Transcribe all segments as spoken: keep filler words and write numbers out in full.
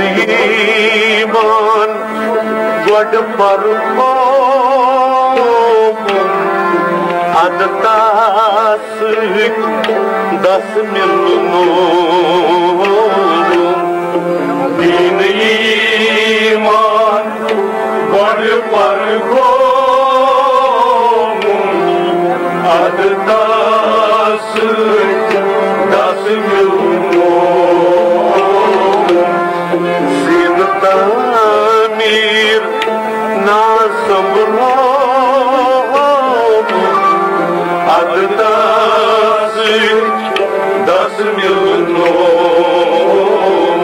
ایمان گۄڈٕ پرزومُت، اَدٕ تَس سۭتۍ دَس مِلنووُم۔ دیٖن ایمان گۄڈٕ پرزومُت، اَدٕ تَس سۭتۍ دَس مِلنووُم۔ سیٖنہٕ تعمیٖر نہ سنبھلو، اَدٕ تَس سۭتۍ دَس مِلنووُم۔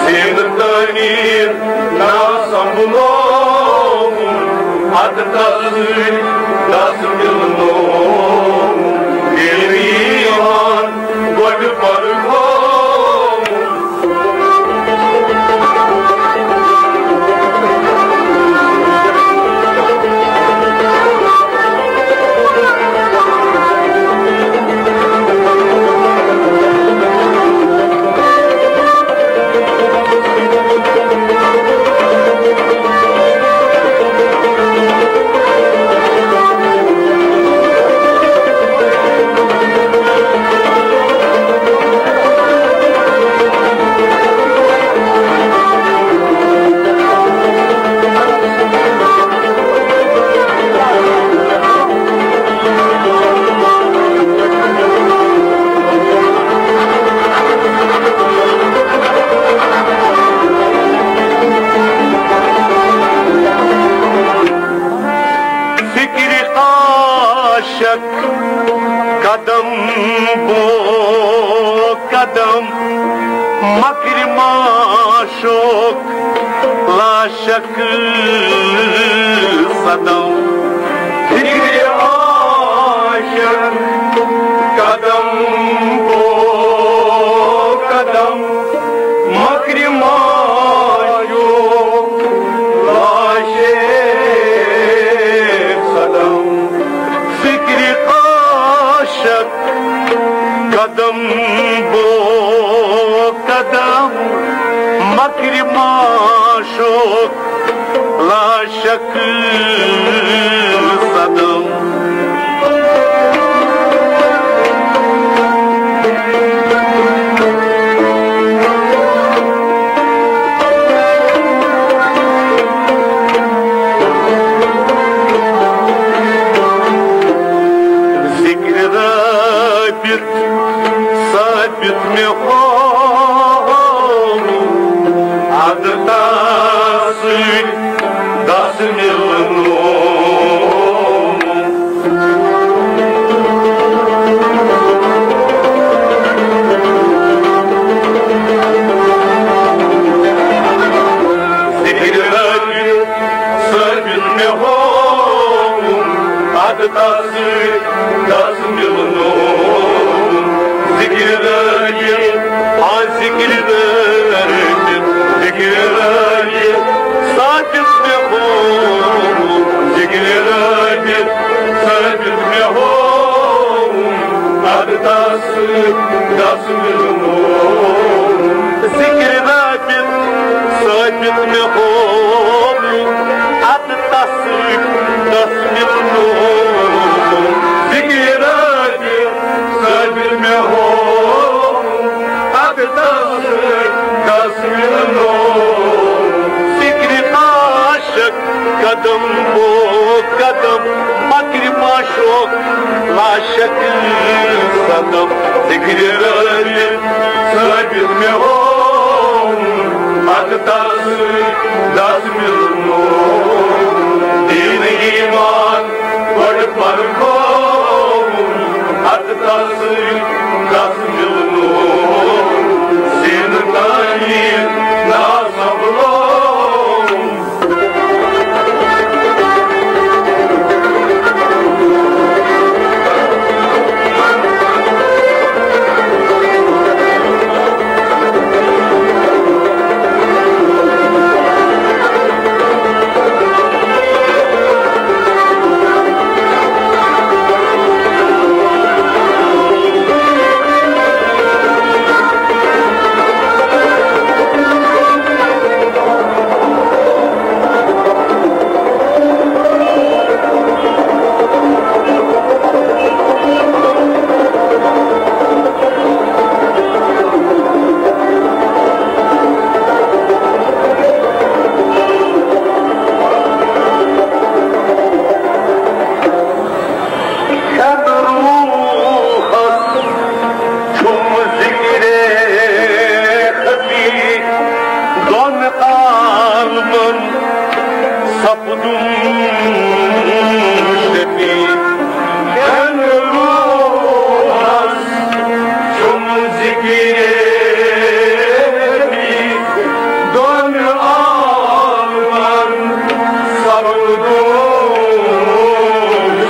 سیٖنہٕ تعمیٖر نہ سنبھلووُم، اَدٕ تَس سۭتۍ دَس مِلنووُم۔ ییٚلہِ ایمان گۄڈٕ پرزومُت، فکر عاشق قدم بو قدم، مکر معشوق لا شک صدم۔ فکر عاشق قدم بو قدم، مکر معشوق لا شک صدم۔ فکر عاشق قدم بو قدم، مکر معشوق لا شک صدم۔ ذکر رابط ثابت مےٚ ہوو، اَدٕ تَس سۭتۍ دَس مِلنووُم۔ ذکر رابط ثابت مےٚ ہوو، اَدٕ تَس سۭتۍ دَس مِلنووُم۔ ذکر رابط، آ ذکر رابط، ذکر رابط ثابت مےٚ ہوو، ذکر رابط ثابت مےٚ ہوو، اَدٕ تَس سۭتۍ دَس مِلنووُم۔ ذکر رابط ثابت مےٚ ہوو، اَدٕ تَس سۭتۍ دَس مِلنووُم۔ ذکر رابط ثابت مےٚ ہوو، اَدٕ تَس سۭتۍ دَس مِلنووُم۔ ذکر عاشق قدم بو قدم، مکر معشوق لا شک صدم۔ ذکر رابط ثابت مےٚ ہوو، اَدٕ تَس سۭتۍ دَس مِلنووُم۔ دیٖن ایمان گۄڈٕ پرزووُم، اَدٕ تَس سۭتۍ دَس مِلنووُم۔ سیٖنہٕ تعمیٖر نہ سنبھلووُم۔ سپدُم شفیع، کھٮ۪ن روحس چھُم ذکرِ ربی، دۄن عالمن سپدُم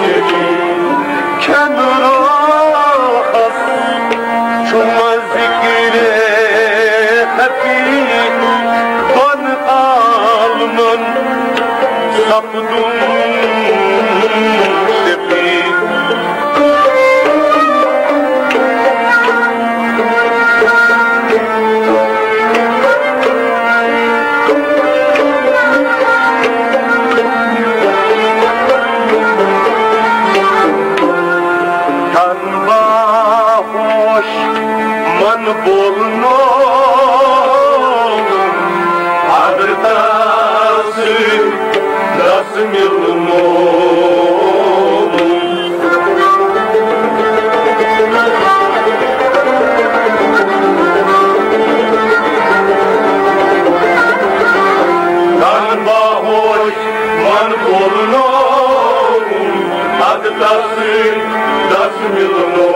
شفیع۔ کھٮ۪ن روحس چھُم ذکرِ ربی، دۄن عالمن سپدُم شفیع۔ تن باہوش من بولنو، عادتس دس ملنو۔ تن باہوش من بولنو، عادتس دس ملنو۔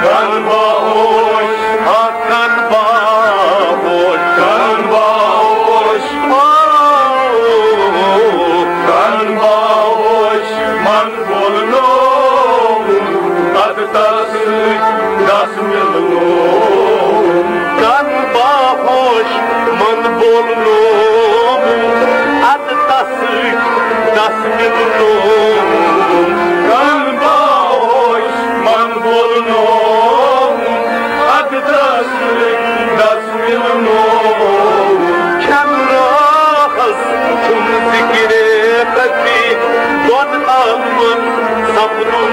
کن باہوش، آ کن باہوش، کن باہوش، آ کن باہوش من بولنو، عادتس دس ملنو۔ کن باہوش من بولنو، عادتس دس ملنو۔ کن باہوش من بولنو، عادتس دس ملنو۔ کھٮ۪ن روحس چھُم ذکرِ ربی، دۄن عالمن سپدُم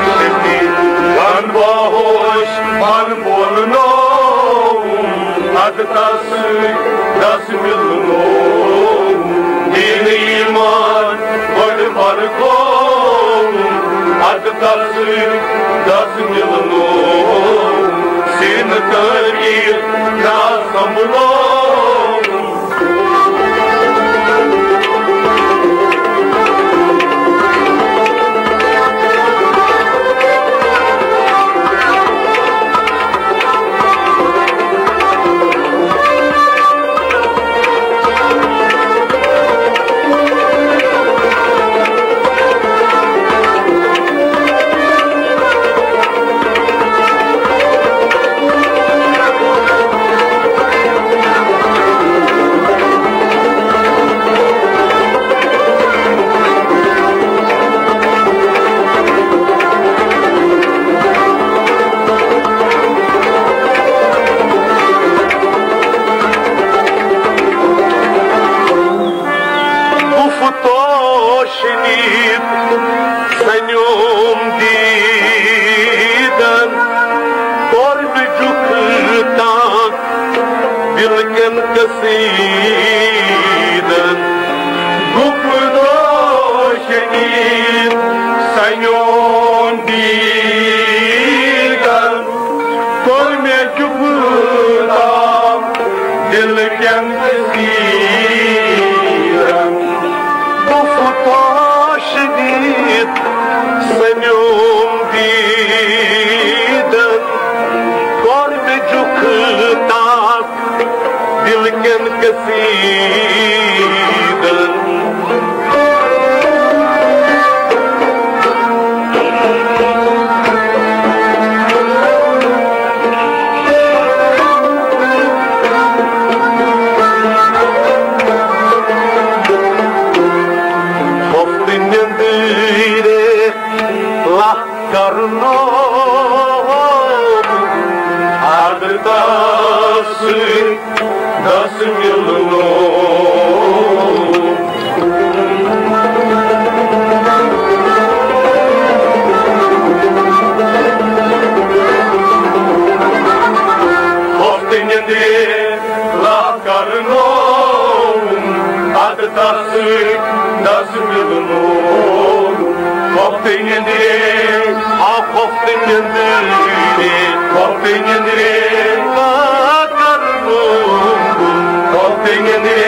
شفیع۔ کن باہوش من بولنو، عادتس دس ملنو۔ دین ایمان بڑ فرقو، عادتس دس ملنو۔ سین تعبیر نہ سنبھلو۔ اُف توشنید سنیوم دیدن، کوٚر مےٚ جُکھ تام دِل کٮ۪ن قصیٖدن۔ گُپہٕ دۄہ شدیٖد سنیوم دیٖدن، کوٚر مےٚ جُبہٕ تام دِل کٮ۪ن قصیٖدن۔ گُپہٕ دۄہ شدیٖد سنیوم دیٖدن، کوٚر مےٚ جُکھ تام دِل کٮ۪ن قصیٖدن۔ ہۄپتہٕ نیٚنٛدٕرِ لَتھ کرنو، عادتس سۭتۍ دس مِلنو۔ ہۄپتہٕ نیٚنٛدرِ لَتھ کرنو، عادتس سۭتۍ دس مِلنو۔ ہۄپتہٕ نیٚنٛدرِ، آ ہۄپتہٕ نیٚنٛدرِ، ہۄپتہٕ نیٚنٛدرِ لَتھ کرنو۔ ہۄپتہٕ نیٚنٛدرِ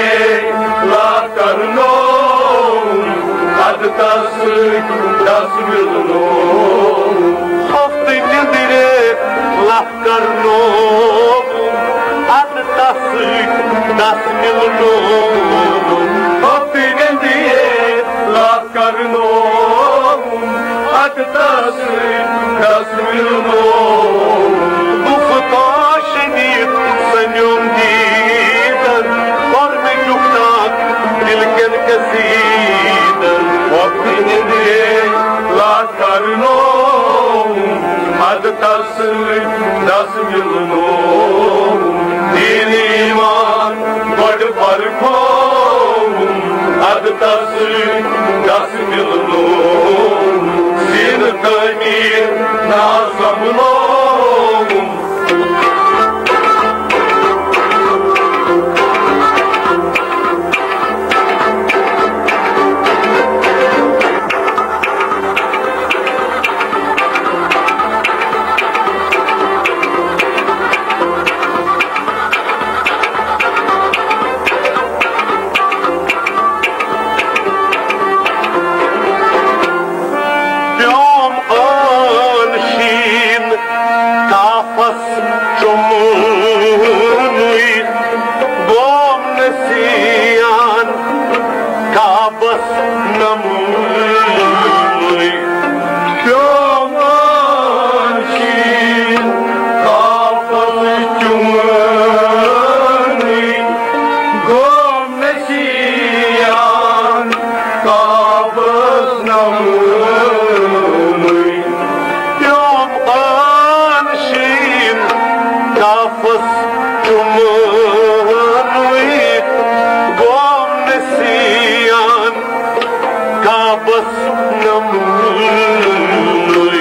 لَتھ سۭتۍ دَس مِلنووُم۔ ہفتہٕ نِندرِ لَکھ کرنووُم، اَدٕ تَس سۭتۍ دَس مِلنووُم۔ ہفتہٕ نِندرِ لَکھ کرنووُم، اَدٕ تَس سۭتۍ دَس مِلنووُم۔ گُفتار شدید سنیوم دیدن، کوٚر مےٚ کیُتھ تاک دِل کٮ۪ن قصیٖدن۔ وۄتھٕ نِندرے لَکھ کرنووُم، اَدٕ تَس سۭتۍ دَس مِلنووُم۔ دیٖن ایٖمان گۄڈٕ پرکھووُم، اَدٕ تَس سۭتۍ دَس مِلنووُم۔ سیٖنہٕ تعمیٖر نہ سنبھلووُم۔ پیوم ٲن شیٖن کافس چُمنُے، گوم نسیان کعبس نمنُے۔ پیوم ٲن شیٖن کافس چُمنُے، گوم نسیان کعبس نمنُے۔ پیوم ٲن شیٖن کافس چُمنُے، گوم نسیان کعبس نمنُے۔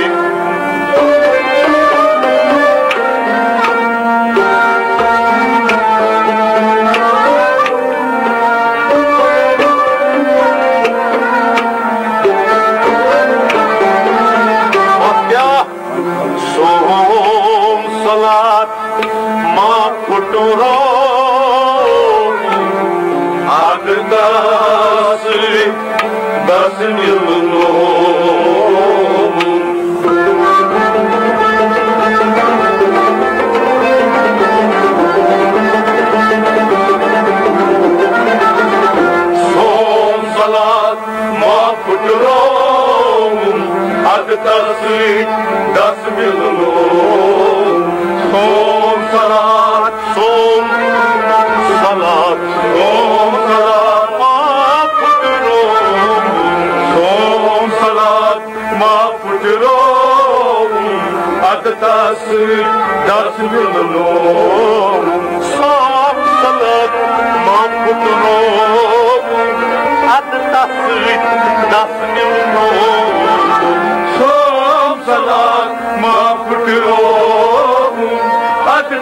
سوم صلات ما پھٹرو، اَدٕ تَس سۭتۍ دَس مِلنووُم۔ سوم صلات ما پھٹرو، اَدٕ تَس سۭتۍ دَس مِلنووُم۔ سوم صلات، سوم صلات، سوم صلات ما پھٹرو۔ سوم صلات ما پھٹرو، اَدٕ تَس سۭتۍ دَس مِلنووُم۔ سوم صلات ما پھٹرو، اَدٕ تَس سۭتۍ دَس مِلنووُم۔ سوم صلات ما پھٹرو، اَدٕ تَس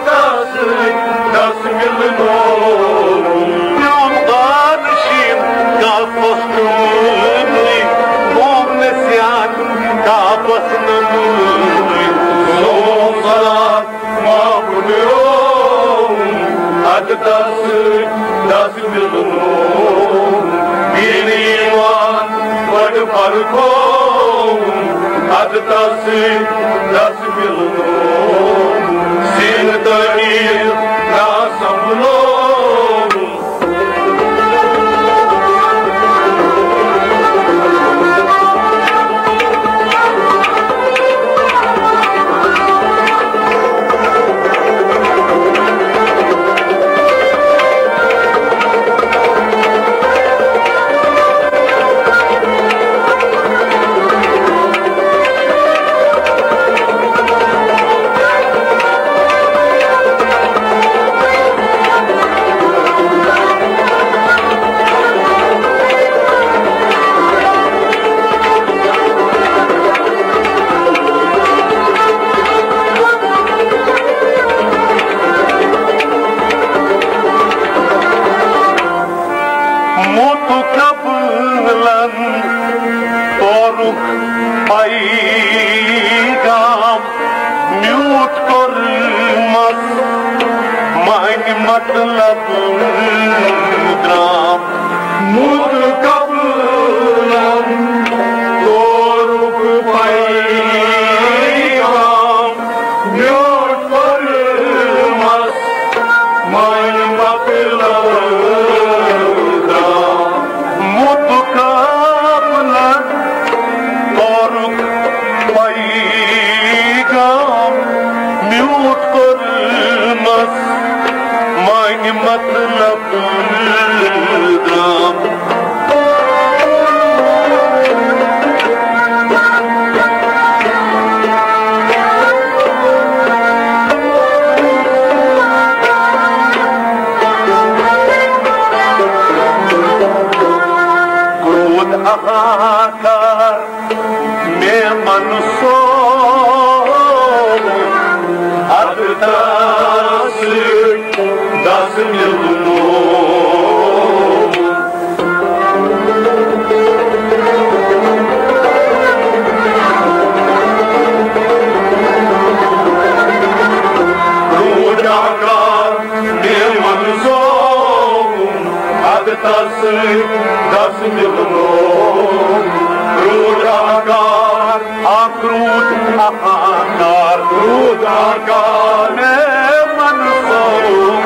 سۭتۍ دَس مِلنووُم۔ پیوم ٲن شیٖن کافس چُمنُے، گوم نسیان کعبس نمنُے۔ سوم صلات ما پھٹرو، اَدٕ تَس سۭتۍ دَس مِلنووُم۔ دیٖن ایٖمان گۄڈٕ پرکھووُم، اَدٕ تَس سۭتۍ دَس مِلنووُم۔ سیٖنہٕ تعمیٖر نہ سنبھلووُم۔ موت قبلن تورُکھ پیغام، میوٗٹھ کوٚرمس معنی مطلب درام۔ موت قبلن ہاکار مےٚ منصوٗب، اَدٕ تَس دَس مِلنوو۔ روٗد ہاکار مےٚ منصوٗب، اَدٕ تَس سۭتۍ دَس مِلنوو۔ روٗد ہاکار، اَکھ روٗد ہاکار، روٗد ہاکار مےٚ منصوٗب۔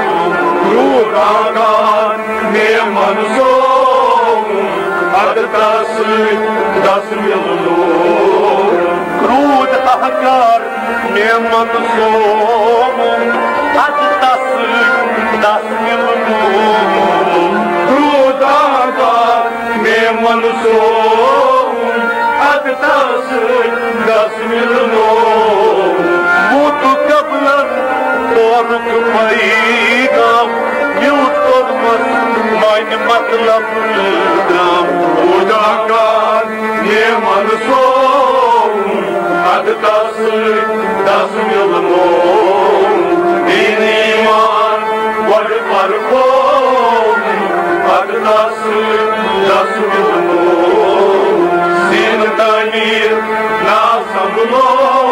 روٗد ہاکار مےٚ منصوٗب، اَدٕ تَس سۭتۍ دَس مِلنوو۔ روٗد ہاکار مےٚ منصوٗب، اَدٕ تَس سۭتۍ دَس مِلنوو۔ روٗد ہاکار مےٚ منصوٗب، اَدٕ تَس سۭتۍ دَس مِلنوو۔ ووت قبلس تورُک پیغام، میوٗٹھ کوٚرمَس وۄنۍ مطلب غٲب۔ روٗد ہاکار مےٚ منصوٗب، اَدٕ تَس سۭتۍ دَس مِلنوو۔ دیٖن ایٖمان گۄڈٕ پرکھوو، اَدٕ تَس سۭتۍ دَس مِلنوو۔ سیٖنہٕ تعمیٖر نا سنبھلوو۔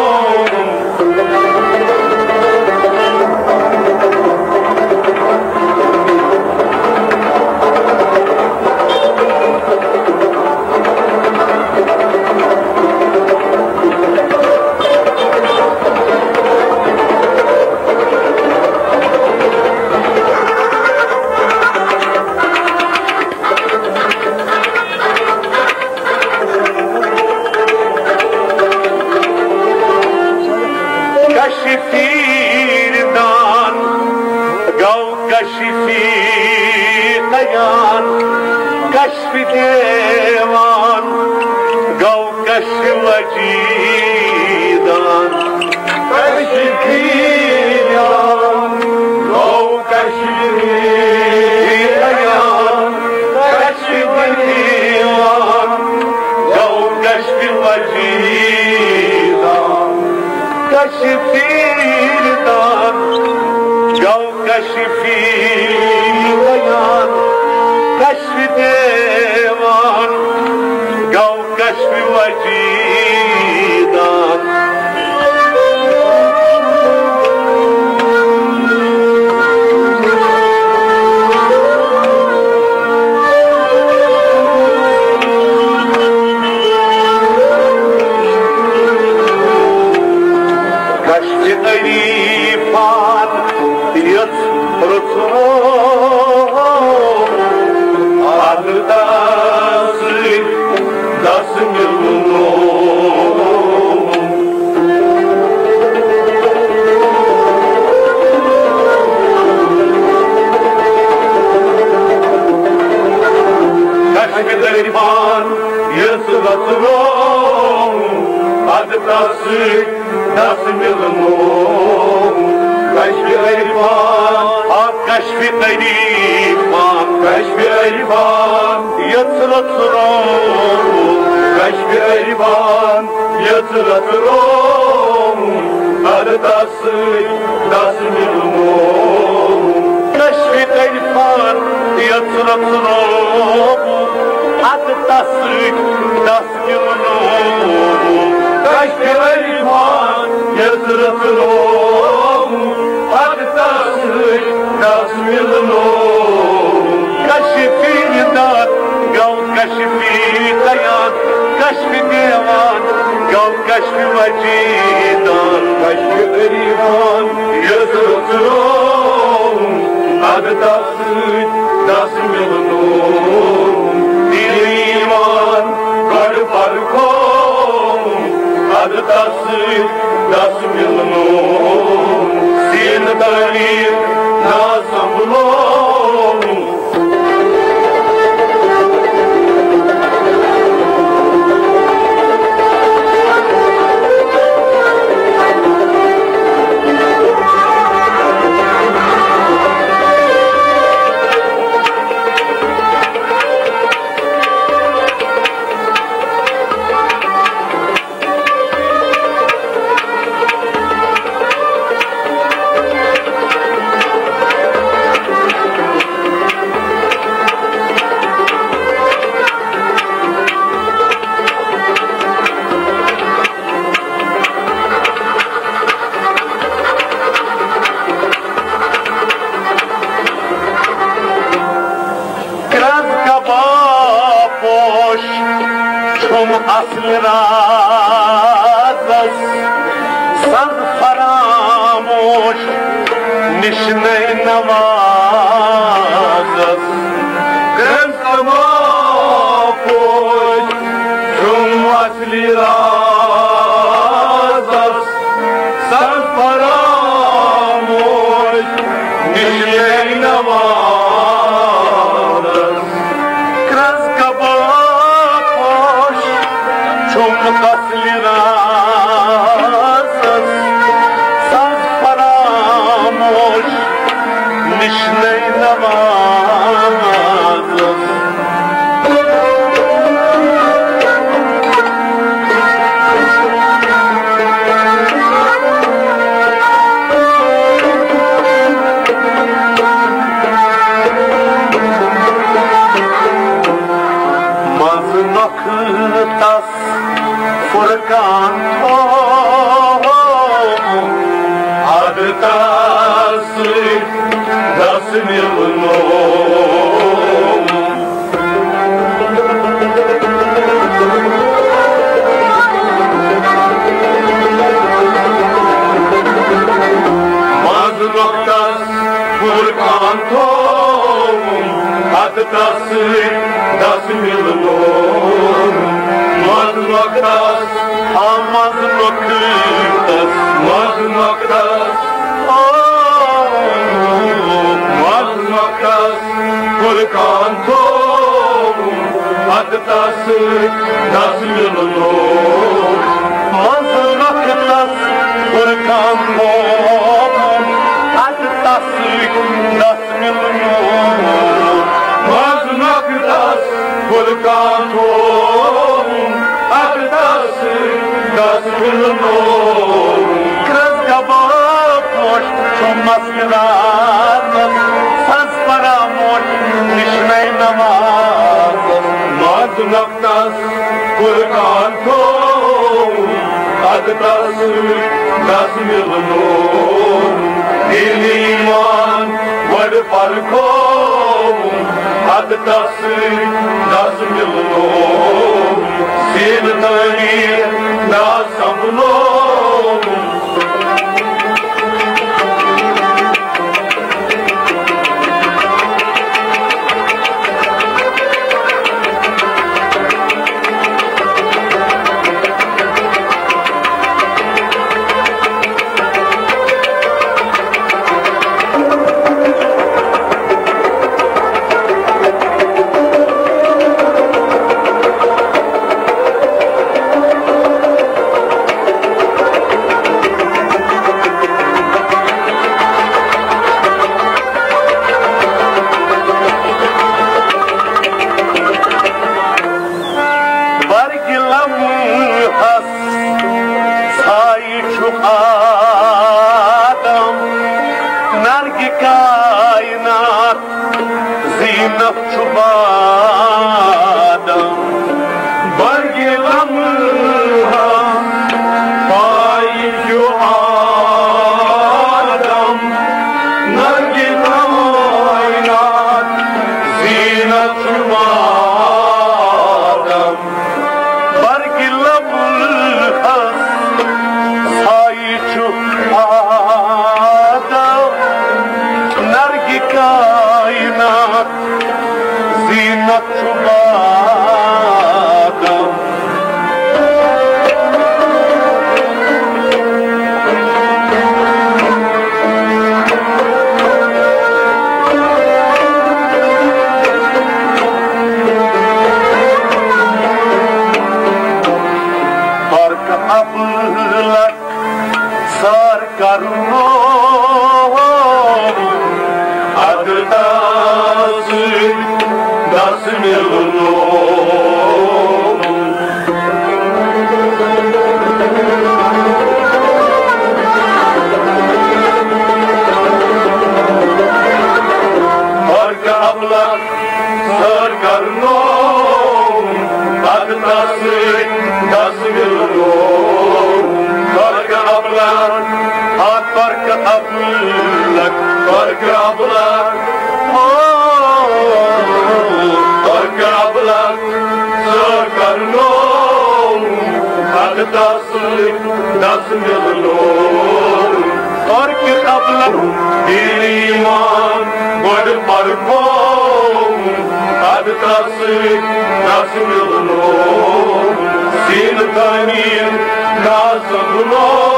کشفی دان گو کشفی دیان، کشف دیوان گو کشف وجیدان۔ کشف دیوان گو کشف دیوان، کشف دیوان گو کشف وجیدان۔ کشف دیوان گو کشف بیان، کشف دیوان گو کشف وجیدان۔ کشف عریفان یۄس رژھروو، اَدٕ تَس سۭتۍ دَس مِلنوو۔ کشف عریفان یۄس رژھروو، اَدٕ تَس سۭتۍ دَس مِلنوو۔ کشف عریفان، آ، کشف عریفان، کشف عریفان یۄس رژھروو، کشف عریفان یۄس رژھروو، اَدٕ تَس سۭتۍ دَس مِلنوو۔ کشف عریفان یۄس رژھروو، اَدٕ تَس سۭتۍ دَس مِلنوو۔ کشف عریفان یۄس رژھروو، اَدٕ تَس سۭتۍ دَس مِلنوو۔ کشف دیدار گو کشف دیان، کشف دیوان گو کشف وجیدان۔ کشف عریفان یۄس رژھروو، اَدٕ تَس سۭتۍ دَس مِلنوو۔ دیٖن ایٖمان گۄڈٕ پرکھوو، اَدٕ تَس سۭتۍ دَس مِلنوو۔ سیٖنہٕ تعمیٖر نا سنبھلوو۔ اصل رازس سن فراموش نشنے نوازس۔ کرم کما پوش جم اصل رازس سن فراموش نشنے نوازس۔ کرٛز کباب پوش چھُم اصل رازس سز فراموش نشنے نوازس۔ منٛز نۄقطس فرقان تھوٚو، ادٕ تس سۭتۍ دس مِلنوو۔ منٛز نۄقطس فرقان تھوٚوُم، ادٕ تس سۭتۍ دس مِلنوو۔ منٛز نۄقطس، آ، منٛز نۄقطس، منٛز نۄقطس، آ، منٛز نۄقطس فرقان تھوٚوُم، ادٕ تس سۭتۍ دس مِلنوو۔ منٛز نۄقطس فرقان تھوٚوُم، ادٕ تس سۭتۍ دس مِلنوو۔ منٛز نۄقطس فرقان تھوٚوُم، ادٕ تس سۭتۍ دس مِلنوو۔ کرٛز کباب پوش چھُم اصل رازس سز فراموش نشنے نوازس۔ منٛز نۄقطس فرقان تھوٚوُم، ادٕ تس سۭتۍ دس مِلنوو۔ دِل ایمان گۄڈٕ پرکھووُم، ادٕ تس سۭتۍ دس مِلنوو۔ سیٖنہٕ تعمیٖر ناز سنبھلووُم۔ برگہِ لمحس سایہِ چھُ آدم، نرگہِ کائنات زینت چھُ بادم۔ برگہِ لمحس سایہِ چھُ آدم، نرگہِ کائنات زینت چھُ بادم۔ برگہِ لمحس سایہِ چھُ آدم، نرگہِ کائنات زینت چھُ بادم۔ برق ابلق سر کرنو، ادٕ تس سۭتۍ دس مِلنو۔ برق ابلق سر کرنو، ادٕ تس سۭتۍ دس مِلنو۔ برق ابلق، آ، برق ابلق، برق ابلق، او، برق ابلق۔ دس، دس مِلنو۔ اور کتاب لگ دین ایمان گۄڈٕ پرکھوم، ادٕ تس دس مِلنو۔ سیٖنہٕ تعمیٖر ناز سنبھلو۔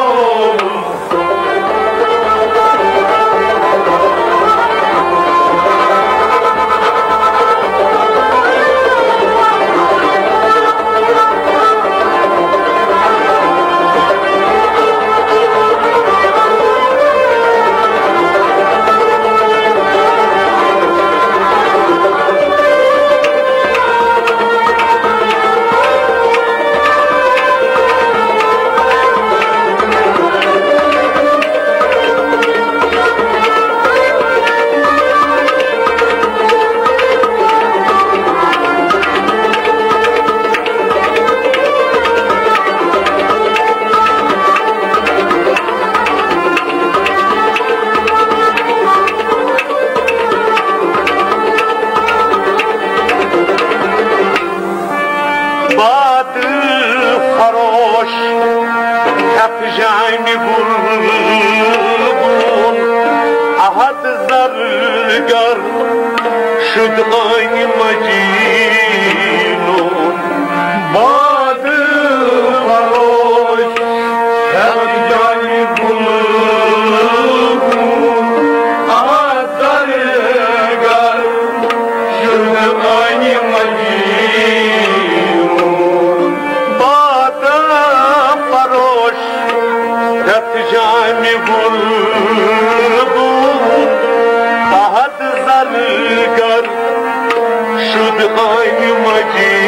باد فروش ہیٚتھ جامہِ گُل گُل، احد زرگر شُد عٲنہِ مدیٖنُک۔ باد فروش ہیٚتھ جامہِ گُل گُل، احد زرگر شُد عٲنہِ مدیٖنُک۔ باد فروش ہیٚتھ جامہِ گُل گُل، احد زرگر شُد عٲنہِ مدیٖنُک۔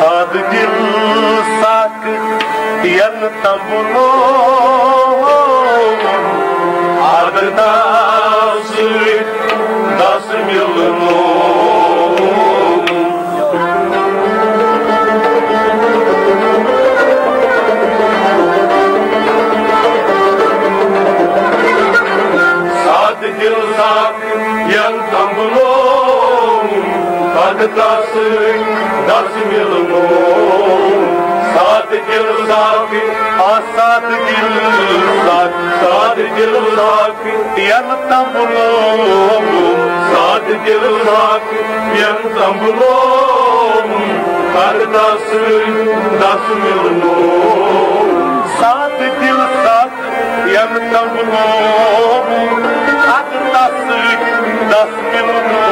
سادٕ دِل سادٕ ین تمبلو، عادتس سۭتۍ دس مِلنو۔ سادٕ دِل سادٕ ین تمبلو، عادتس سۭتۍ دس مِلنو۔ سادٕ دِل سادٕ، آ سادٕ دِل سادٕ، سادٕ دِل سادٕ ین تمبلو۔ سادٕ دِل سادٕ ین تمبلو، عادتس سۭتۍ دس مِلنو۔ سادٕ دِل سادٕ ین تمبلو، عادتس سۭتۍ دس مِلنو۔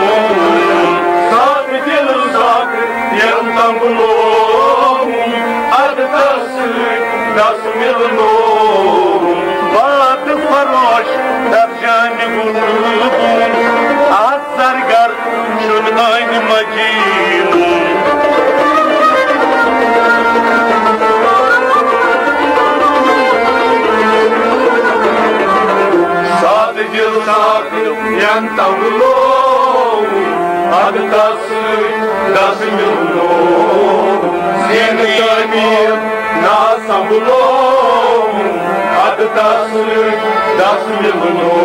سادٕ دِل سادٕ ین تمبلو، عادتس سۭتۍ دس مِلنو۔ باد فروش ہیٚتھ جامہِ گُل گُل، احد زرگر شُد عٲنہِ مدیٖنُک۔ سادٕ دِل سادٕ ین تمبلو، عادتس سۭتۍ دس مِلنو۔ زینہٕ تعمیٖر ناز سنبھلو، عادتس سۭتۍ دس مِلنو۔